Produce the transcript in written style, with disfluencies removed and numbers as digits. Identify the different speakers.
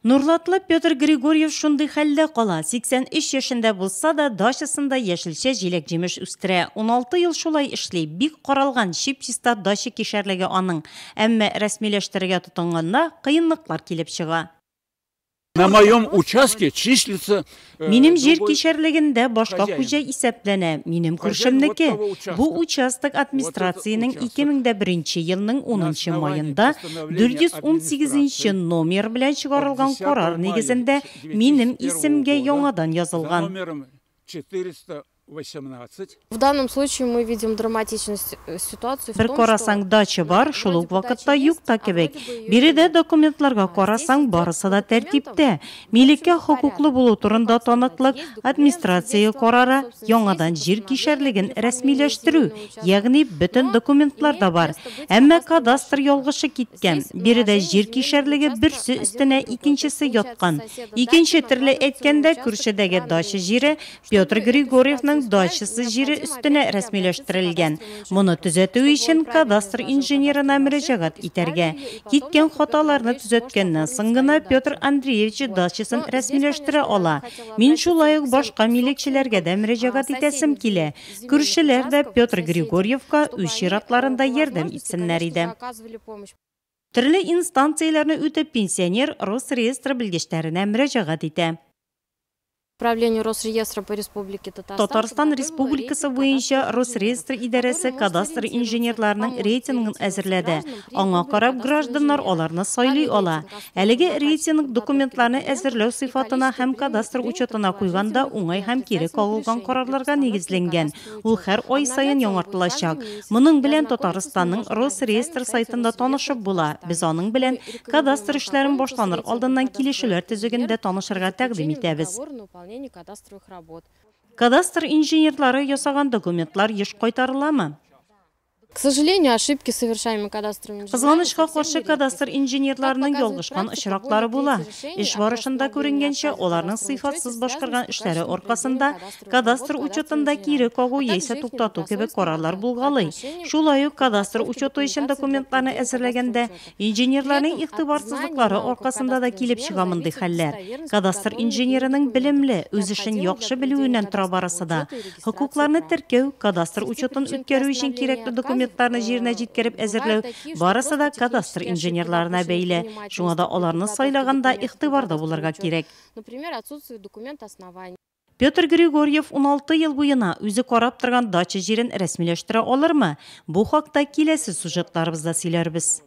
Speaker 1: Нурлатлы Петр Григорьев шундый хәлдә кала. 83 яшендә булса да, дачасында яшелчә, җиләк-җимеш үстерә. 16 ел шулай эшли. Бик каралган, чип-чиста дача кишәрлеге аның. Әмма рәсмиләштерергә тотынганда кыенлыклар килеп чыга.
Speaker 2: На моем участке числится
Speaker 1: Минем җир кишәрлегендә башка хуҗа исәпләнә, минем күршемнеке. Бу участок администрациянең 2001 елның 10 маенда 418 номер белән чыгарылган карар нигезендә минем исемгә яңадан язылган.
Speaker 2: 418.
Speaker 3: В данном случае мы видим драматичность ситуации в
Speaker 1: Бер
Speaker 3: том,
Speaker 1: карасаң,
Speaker 3: что
Speaker 1: дача бар, шул ук вакытта юк та кебек. Биредә документларга карасаң, барысы да тәртиптә. Милеккә хокуклы булу турында таныклык, администрация карары, яңадан җир кишәрлеген рәсмиләштерү, ягъни бөтен документлар да бар. Әмма кадастр ялгышы киткән. Биредә җир кишәрлеге берсе өстенә икенчесе яткан. Икенче төрле әйткәндә, күршедәге дача җире Петр Григорьевның дачасы җире өстенә рәсмиләштерелгән. Моны төзәтү өчен кадастр инженерына мөрәҗәгать итәргә. Киткән хаталарны төзәткәннән соң гына Петр Андреевич дачасын рәсмиләштерә ала. Мин шулай ук башка милекчеләргә дә мөрәҗәгать итәсем килә. Күршеләр дә Петр Григорьевка үз чиратларында ярдәм итсеннәр иде. Төрле инстанцияләрне үтеп, пенсионер Росреестр белгечләренә мөрәҗәгать итә.
Speaker 3: Управлению Росреестра по Республике Татарстан.
Speaker 1: Татарстан Республикасы буенча Росреестр идарәсе кадастр инженерларының рейтингын әзерләде. Аңа карап, гражданнар аларны сайлый ала. Әлеге рейтинг документларны әзерләү сыйфатына һәм кадастр учетына куйганда уңай һәм кире кагылган карарларга нигезләнгән. Ул һәр ай саен яңартылачак. Моның белән Татарстанның Росреестр сайтында танышып була. Без аның белән кадастр эшләрен башланыр алдыннан килешүләр төзегендә танышырга тәкъдим итәбез.
Speaker 3: Кадастровых работ.
Speaker 1: Кадастр инженерлары ясаган документлар еш кайтарыламы?
Speaker 3: К сожалению, ошибки, совершаемые кадастровыми инженерами,
Speaker 1: Кызганычка каршы, кадастр инженерларының ялгышкан очраклары була. Эш барышында күренгәнчә, аларның сыйфатсыз башкарган эшләре аркасында кадастр учетында кире кагу яисә туктату кебек карарлар булгалый. Шулай ук кадастр учеты өчен документларны әзерләгәндә инженерларның игътибарсызлыклары аркасында да килеп чыга мондый хәлләр. Кадастр инженерының белемле, үз эшен яхшы белүеннән тора барысы да. Хокукларны теркәү, кадастр учетын үткәрү өчен кирәкле документларны җиренә җиткереп әзерләү барысы да кадастр инженерларына бәйле. Шуңа да аларны сайлаганда игътибарда булырга кирәк.
Speaker 3: Например, отсутствие документа оснований.
Speaker 1: Петр Григорьев 16 ел буена үзе карап торган дача җирен рәсмиләштерә алырмы? Бу хакта киләсе сюжетларыбызда сөйләрбез.